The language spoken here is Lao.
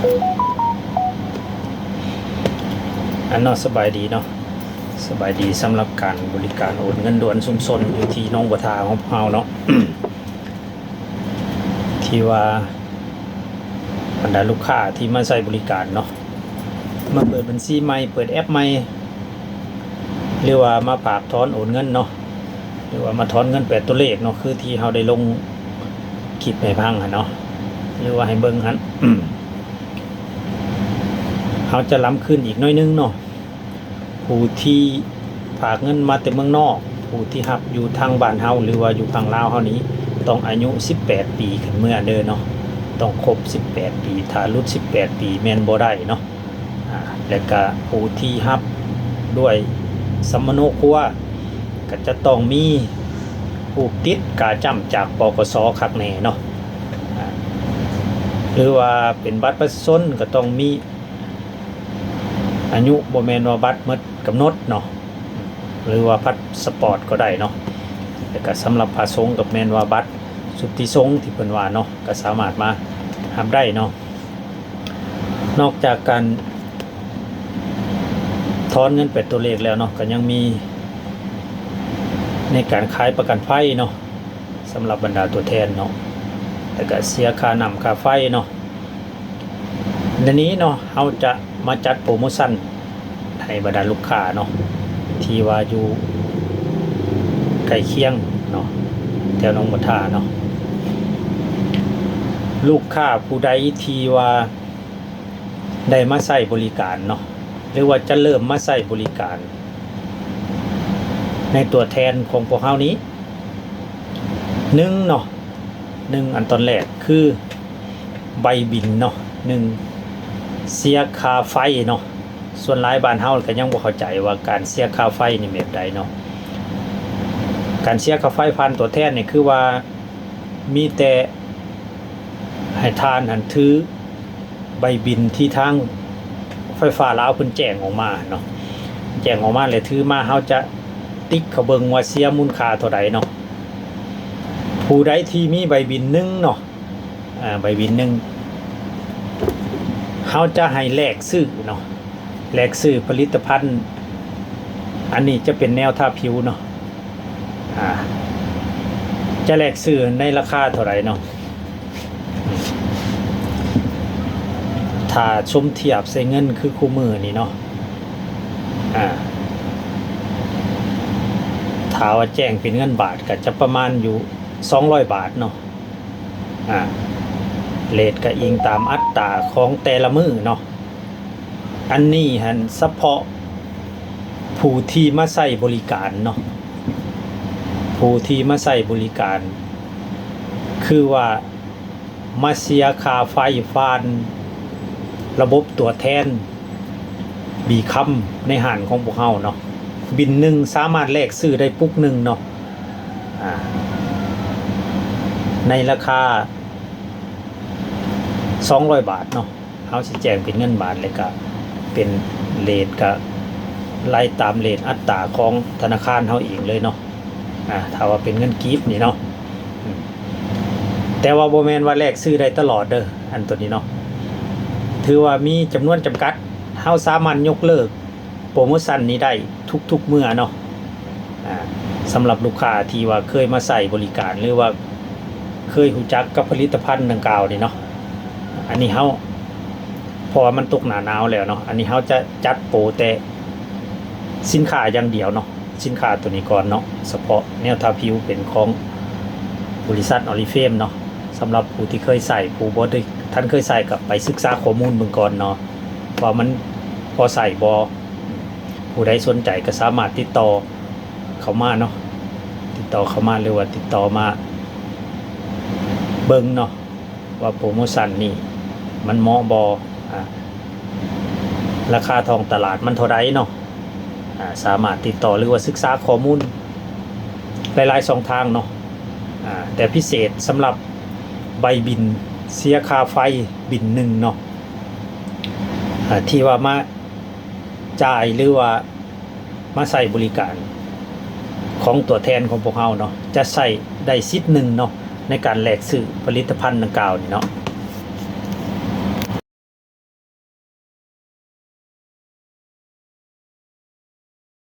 ອັນເນາະ ສະບາຍດີເນາະ ສະບາຍດີ ສຳລັບການບໍລິການໂອນເງິນດ່ວນຊຸມຊົນຢູ່ທີ່ໜອງບົວທາຂອງພວກເຮົາເນາະ ທີ່ວ່າບັນດາລູກຄ້າທີ່ມາໃຊ້ບໍລິການເນາະ ມາເປີດບັນຊີໃໝ່ ເປີດແອັບໃໝ່ ຫຼືວ່າມາຝາກຖອນໂອນເງິນເນາະ ຫຼືວ່າມາຖອນເງິນແປດຕົວເລກເນາະ ຄືທີ່ເຮົາໄດ້ລົງຄລິບໃຫ້ຟັງຫັ້ນເນາະ ຫຼືວ່າໃຫ້ເບິ່ງຫັ້ນ ເຮົາຈະລ້ຳຄືນອີກໜ້ອຍໜຶ່ງເນາະ ຜູ້ທີ່ຝາກເງິນມາແຕ່ເມືອງນອກ ຜູ້ທີ່ຮັບຢູ່ທາງບ້ານເຮົາ ຫຼືວ່າຢູ່ຝັ່ງລາວເຮົານີ້ ຕ້ອງອາຍຸສິບແປດປີຂຶ້ນເມືອເດີເນາະ ຕ້ອງຄົບສິບແປດປີ ຖ້າຫຼຸດສິບແປດປີແມ່ນບໍ່ໄດ້ເນາະ ອາ ແລະກະຜູ້ທີ່ຮັບດ້ວຍສຳມະໂນຄົວ ກະຈະຕ້ອງມີຮູບຕິດກາຈ້ຳຈາກ ປກສ ຄັກແນ່ເນາະ ອາ ຫຼືວ່າເປັນບັດປະຊາຊົນ ກະຕ້ອງມີ ອາຍຸ ບໍ່ແມ່ນວ່າບັດໝົດກຳນົດເນາະ ຫຼືວ່າພາສປອດກໍໄດ້ເນາະ ແລ້ວກະສຳລັບພະສົງກໍແມ່ນວ່າບັດສຸດທິສົງທີ່ເພິ່ນວ່າເນາະ ກໍສາມາດມາຮັບໄດ້ເນາະ. ນອກຈາກການຖອນເງິນແປດຕົວເລກແລ້ວເນາະ ກໍຍັງມີໃນການຂາຍປະກັນໄພເນາະ ສຳລັບບັນດາຕົວແທນເນາະ ແລ້ວກະເສຍຄ່ານ້ຳຄ່າໄຟເນາະ. ດຽວນີ້ເນາະ ເຮົາຈະມາຈັດໂປຣໂມຊັນໃຫ້ບັນດາລູກຄ້າເນາະ ທີ່ວ່າຢູ່ໃກ້ຄຽງເນາະ ແຖວໜອງບົວທາເນາະ. ລູກຄ້າຜູ້ໃດທີ່ວ່າໄດ້ມາໃຊ້ບໍລິການເນາະ ຫຼືວ່າຈະເລີ່ມມາໃຊ້ບໍລິການໃນຕົວແທນຂອງພວກເຮົານີ້ ໜຶ່ງເນາະ ໜຶ່ງ ອັນຕອນແລກຄືໃບບິນເນາະ ໜຶ່ງ ເສຍຄ່າໄຟເນາະ. ສ່ວນຫຼາຍບ້ານເຮົາກໍຍັງບໍ່ເຂົ້າໃຈວ່າການເສຍຄ່າໄຟນີ້ແບບໃດເນາະ. ການເສຍຄ່າໄຟຜ່ານຕົວແທນນີ້ຄືວ່າມີແຕ່ໃຫ້ທ່ານຫັ້ນຖື ໃບບິນທີ່ທາງໄຟຟ້າລາວເພິ່ນແຈ້ງອອກມາເນາະ ແຈ້ງອອກມາແລ້ວຖືມາ ເຮົາຈະຕິກເຂົ້າເບິ່ງວ່າເສຍມູນຄ່າເທົ່າໃດເນາະ. ຜູ້ໃດທີ່ມີໃບບິນໜຶ່ງເນາະ ອາ ໃບບິນໜຶ່ງ ເຮົາຈະໃຫ້ແລກຊື້ເນາະ ແລກຊື້ຜະລິດຕະພັນ ອັນນີ້ຈະເປັນແນວທາຜິວເນາະ ອາ ຈະແລກຊື້ໃນລາຄາເທົ່າໃດເນາະ. ຖ້າສົມທຽບໃສ່ເງິນຄືຄູ່ມື້ນີ້ເນາະ ອາ ຖ້າວ່າແຈ້ງເປັນເງິນບາດກໍຈະປະມານຢູ່ສອງຮ້ອຍບາດເນາະ ອາ ເຣດກໍອີງຕາມອັດຕາຂອງແຕ່ລະມື້ເນາະ. ອັນນີ້ຫັ້ນສະເພາະຜູ້ທີ່ມາໃຊ້ບໍລິການເນາະ ຜູ້ທີ່ມາໃຊ້ບໍລິການ ຄືວ່າມາເສຍຄ່າໄຟຜ່ານລະບົບຕົວແທນ ບີຄຳ ໃນຮ້ານຂອງພວກເຮົາເນາະ ບິນໜຶ່ງສາມາດແລກຊື້ໄດ້ປຸກໜຶ່ງເນາະ ອາ ໃນລາຄາສອງຮ້ອຍບາດເນາະ. ເຮົາຊິແຈ້ງເປັນເງິນບາດ ແລ້ວກະເປັນເຣດ ກະໄລ່ຕາມເຣດອັດຕາຂອງທະນາຄານເຮົາເອງເລີຍເນາະ ອາ ຖ້າວ່າເປັນເງິນກີບນີ້ເນາະ ອາ ແຕ່ວ່າບໍ່ແມ່ນວ່າແລກຊື້ໄດ້ຕະຫຼອດເດີ ອັນໂຕນີ້ເນາະ ຖືວ່າມີຈຳນວນຈຳກັດ ເຮົາສາມາດຍົກເລີກໂປຣໂມຊັນນີ້ໄດ້ທຸກໆເມື່ອເນາະ. ອາ ສຳລັບລູກຄ້າທີ່ວ່າເຄີຍມາໃຊ້ບໍລິການ ຫຼືວ່າເຄີຍຮູ້ຈັກກັບຜະລິດຕະພັນດັ່ງກ່າວນີ້ເນາະ ອັນນີ້ເຮົາ ເພາະວ່າມັນຕົກໜ້າໜາວແລ້ວເນາະ ອັນນີ້ເຮົາຈະຈັດໂປຣແຕ່ສິນຄ້າຢ່າງດຽວເນາະ ສິນຄ້າໂຕນີ້ກ່ອນເນາະ ສະເພາະແນວທາຜິວເປັນຂອງບໍລິສັດອອລິເຟມເນາະ. ສຳລັບຜູ້ທີ່ເຄີຍໃຊ້ ຜູ້ບໍ່ໄດ້ ທັນເຄີຍໃຊ້ ກໍໄປສຶກສາຂໍ້ມູນເບິ່ງກ່ອນເນາະ ວ່າມັນພໍໃຊ້ບໍ່. ຜູ້ໃດສົນໃຈກໍສາມາດຕິດຕໍ່ເຂົ້າມາເນາະ ຕິດຕໍ່ເຂົ້າມາ ຫຼືວ່າຕິດຕໍ່ມາເບິ່ງເນາະ ວ່າໂປຣໂມຊັນນີ້ມັນເໝາະບໍ່ ອາ ລາຄາທ້ອງຕະຫຼາດມັນເທົ່າໃດເນາະ ອາ ສາມາດຕິດຕໍ່ ຫຼືວ່າສຶກສາຂໍ້ມູນຫຼາຍໆຊ່ອງທາງເນາະ ອາ ແຕ່ພິເສດສຳລັບໃບບິນເສຍຄ່າໄຟບິນໜຶ່ງເນາະ ອາ ທີ່ວ່າມາ ຈ່າຍ ຫຼືວ່າມາໃຊ້ບໍລິການຂອງຕົວແທນຂອງພວກເຮົາເນາະ ຈະໃຊ້ໄດ້ສິດໜຶ່ງເນາະ ໃນການແລກຊື້ຜະລິດຕະພັນດັ່ງກ່າວນີ້ເນາະ.